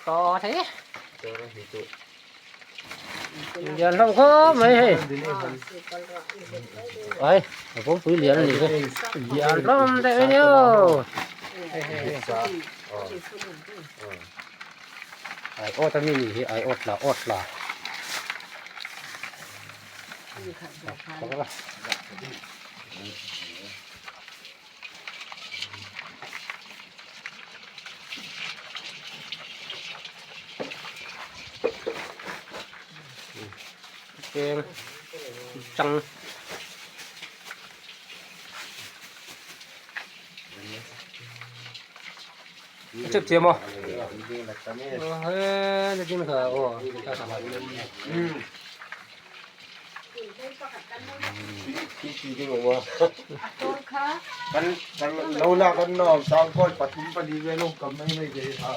To thei e. Lian hlauh khawp mai hei. Ai, a kawngpui lian a ni hi. Lian hlawm deuh in aw. Ai awt a mi ni hi ai awt la awt la. Cheng chang chep chiam aw he na ding kha aw Lo la kan no sang koi pathum pali vel awm kam mai mai ve ha.